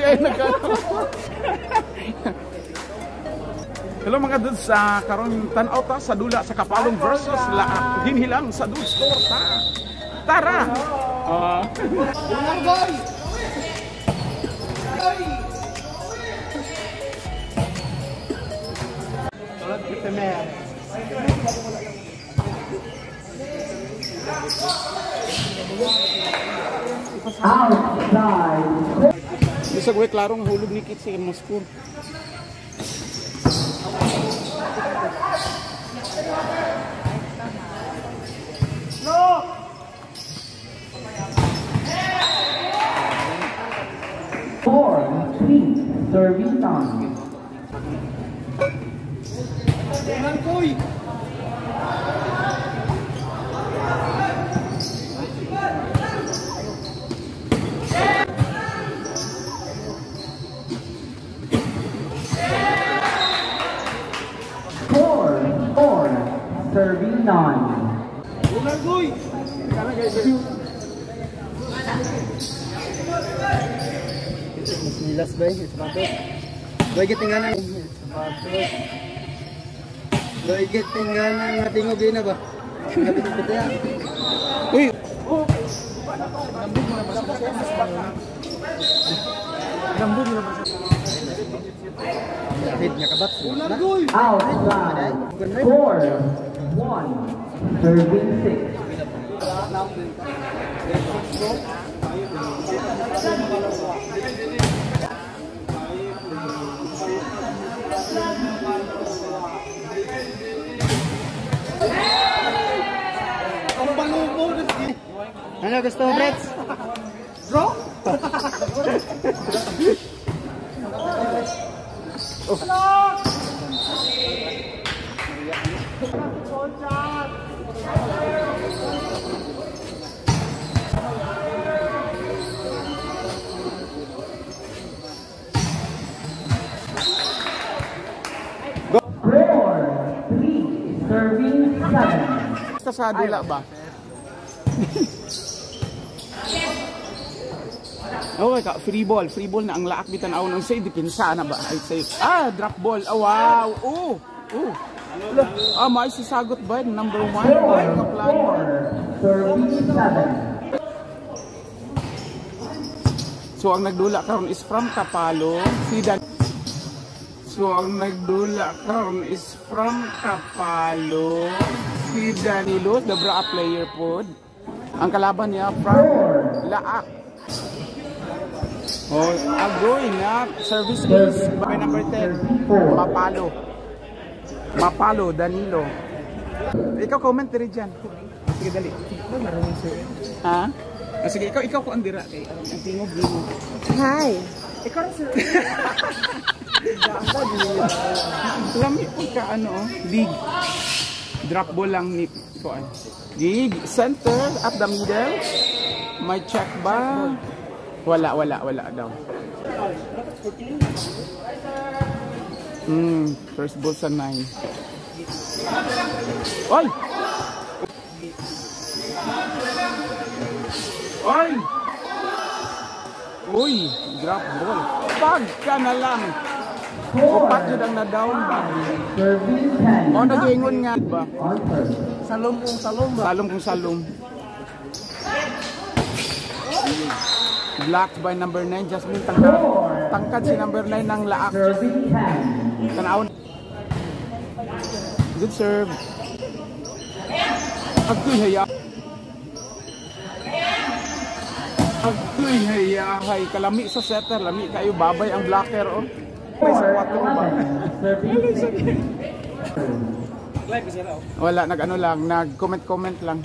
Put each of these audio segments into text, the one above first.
Ay nagka. Hello mga dudes, sa karon tan-aw ta sa dula sa Kapalong versus Laak. Dinhi lang sa Dudes Torta. Tara. Outside. Bisag way klarong hulog ni Kit sa Moscow. No. 4-3, serving time. 4-4, serving 9. Nilas ba yun? Sapatos. Doy tingnan na. Sapatos. Doy tingnan na nga tingog yun na ba? Kapit-pit ya. Uy. Kapit nga kabat. Outside. 4-1, serving 6. Ano gusto mo, Brets? Bro? 4-3, serving 7. Basta sa dula ba? Oh, ka free ball na ang Laak bitan aw nang say depensa na ba? Ay say. Ah, drop ball. Oh, wow. Oh. Oh. Ah, may sisagot ba number 1? 4-4, serving 7. So ang nagdula karon is from Kapalo, si Dan. So ang nagdula karon is from Kapalo, si Danilo, the bra player pod. Ang kalaban niya from Laak. Oh, agoy na service is by number 10. Mapalo. Mapalo, Danilo. Ikaw comment diri diyan. Sige dali. Ha? Ah, sige, ikaw ko ang dira kay ang tingog nimo. Hi. Ikaw rin sir. Lami po ka ano, oh, dig. Drop ball lang ni ko ay. Dig center at the middle. May check ba? Wala daw. First ball sa 9. Oy! Oy! Uy, drop ball. Pag ka na lang. Upat yun ang na-down ba? Serving 10. O, nag-ingon nga ba? On first. Salom kung salom ba? Salom kung salom. Blocked by number 9, Jasmine Tangkad. Tangkad si number 9 ng Laak. Serving 10. Tanawon. Good serve. Agtoy haya. Agtoy haya. Hay, kalami sa setter. Lami kayo. Babay ang blocker. Oh. May sa 4 ba? 11, serving 6. Wala, nag-ano lang. Nag-comment-comment lang.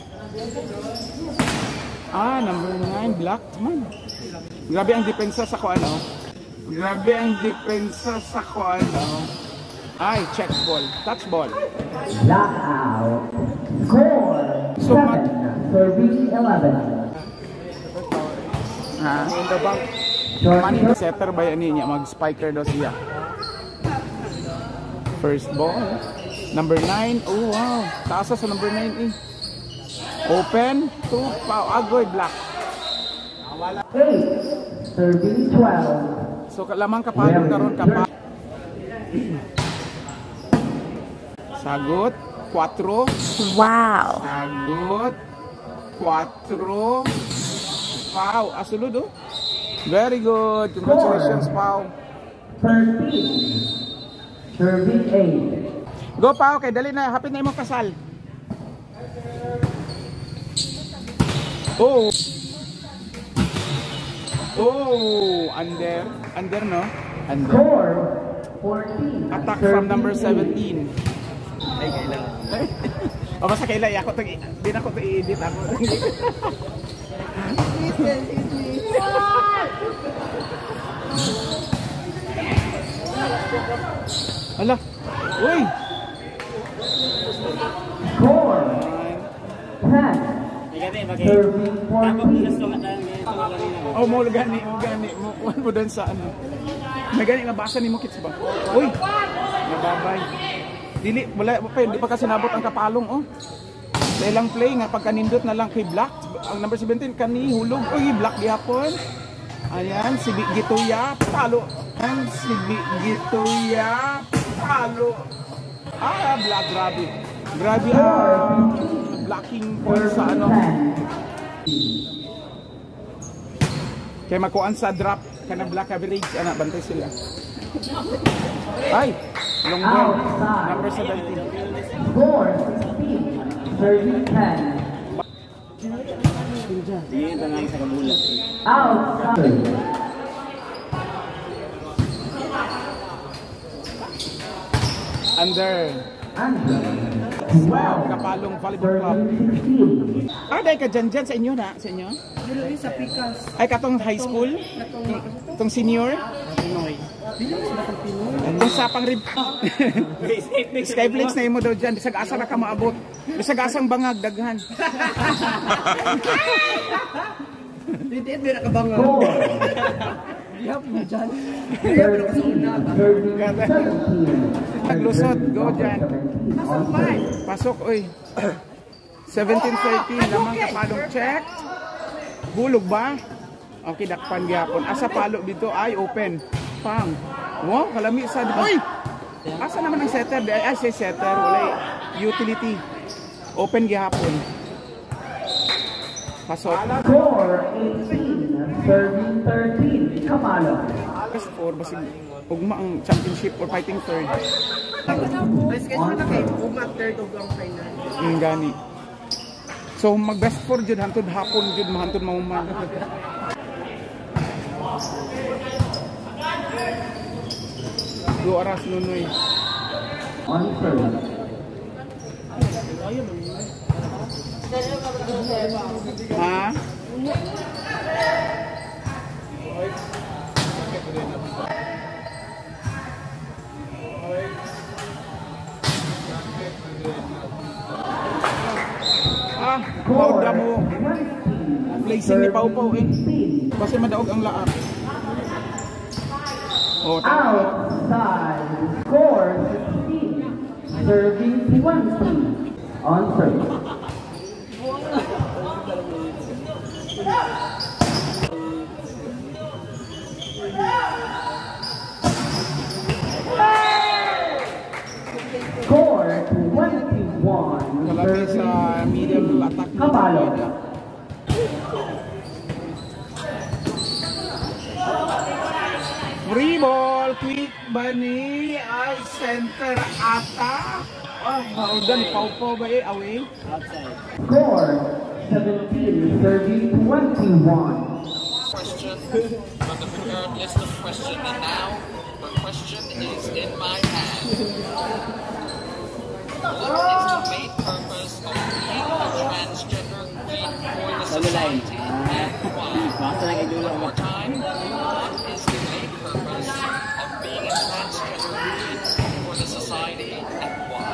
Ah, number 9, blocked man. Grabe ang depensa sa ko ano. Grabe ang depensa sa ko ano. Ay, check ball. Touch ball. Lock out. Score. So, 7, serving 11. Ha? In the bank. Short Money setter ba yan niya? Mag-spiker daw siya. First ball. Number 9. Oh, wow. Taas sa number 9 eh. Open. 2. Agoy, black. 8, serving 12. So lamang kapalong karon kapa. Sagot 4. Wow. Sagot 4. Pau, asulod oh. Very good. Congratulations, Pau. 13. Serving 8. Go, Pau, kay dali na, hapit na imong kasal. Oh. Oh, under, under no? Under. Score 14. Attack from number Serving 17. Ay, kailangan. O basta kaila, ako to, di na ko to i-edit ako. Ala. Uy. 8. Score 10. Serving 14. Oh, mo gani, mo gani, mo kuan mo dun sa ano. May gani nabasa nimo kits ba? Uy. Nababay. Dili wala pa di pa kasi nabot ang kapalong oh. Sa ilang play nga pagkanindot na lang kay Black, ang number 17 kani hulog, uy Black gihapon. Ayan si Gituya palo. Ayan si Gituya palo. Ah, Black grabe. Grabe ang blocking point sa ano. Kaya makuan sa drop kana black coverage ana bantay sila. Ay, long ball. Number 17. Score 16. Serving 10. Sige, tanang sa kabula. Outside. Under. Under. 12. Kapalong Volleyball Club. Serving 16. Ah, dahil ka dyan dyan sa inyo na, sa inyo? Sa Pikas. Ay, katong high school? Katong senior? Pinoy. Itong sapang rib. Skyflex na imo daw dyan. Bisag asa ra ka maabot. Bisag asang bangag, daghan. 28 meron ka bang? Score Gihap mo dyan. 13. Serving 17. Naglusot. Go dyan. 17. Pasok, oy. 17-13, lamang kapalong check. Hulog ba? Okay, dakpan gyapon. Asa palo dito ay open. Pang. Wow, kalami sa Oy! Asa naman ang setter? Ay, say setter, walay utility. Open gihapon. Pasok. Score 18. Serving 13. Kamalo. Best four, basig ugma ang championship or fighting third. Ay, schedule na kayo. Ugma third ug ang final. Gani. So mag best four jud hantod hapon jud mahantod mahuman. Do aras nunoy. On serve. Ha? Ah, Score mo mo. 20. Placing ni Pau Pau eh. 16. Kasi madaog ang laap. Oh, tama. Outside. Score 16. Serving 20. On serve. Score 21. Kalami sa middle attack ni Kabalo. Free ball, quick bunny, ay center ata. Oh, maudan, pau-pau ba eh, away? Outside. Score 17. Serving 21. Question from the prepared list of question, and now the question is in my hand. What is the main purpose of being a transgender queen for the society and why? Basta lang idolo One mo. more time, what is the main purpose of being a transgender queen for the society and why?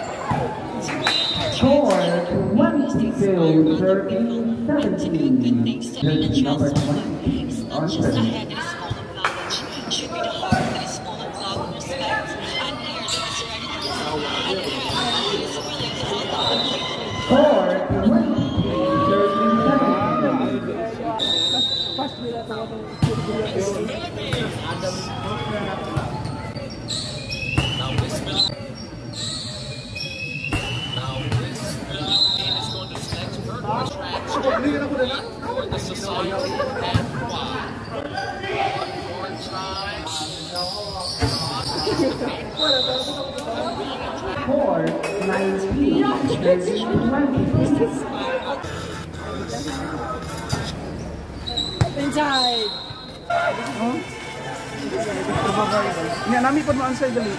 Score 22. Serving 17. Jersey number 20. It's On not just a serve. head that is full of knowledge. It should be the heart that is full of love, respect, and ear that is ready to listen, and a hand that is willing to help other people. Score 22. Serving 17. the society and why? One more time. What is the main purpose of being a 4-19, serving 22. Inside! Huh? Nya nami pod mo answer dali.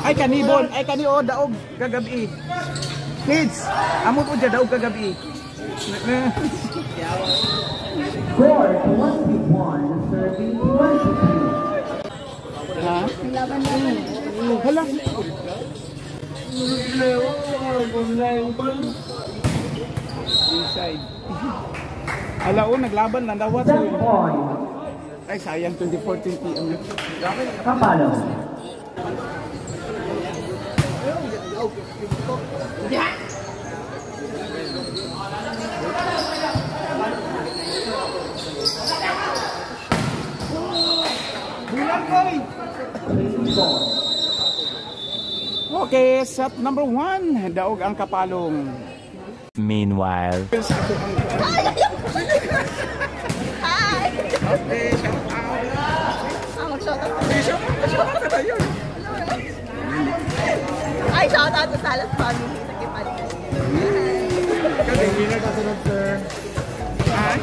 Ay kanibon, ay kani oh daog kagabi. Kids, amo po dyan daog kagabi. 4-21, serving 22. Ha? Hala. Inside. Hala oh, naglaban na dawat. Set point, Ay sayang 24-20 ano. Kapalo. Bulan koy. 24. Okay, set number 1. Daog ang Kapalong. Meanwhile. Hi! Okay, shout out. Ah, mag-shoutout. Ay, shout out, shout out na tayo. Ay, shoutout sa Salas family sa Kipal. Kasi winner ka sunod, sir. Ah?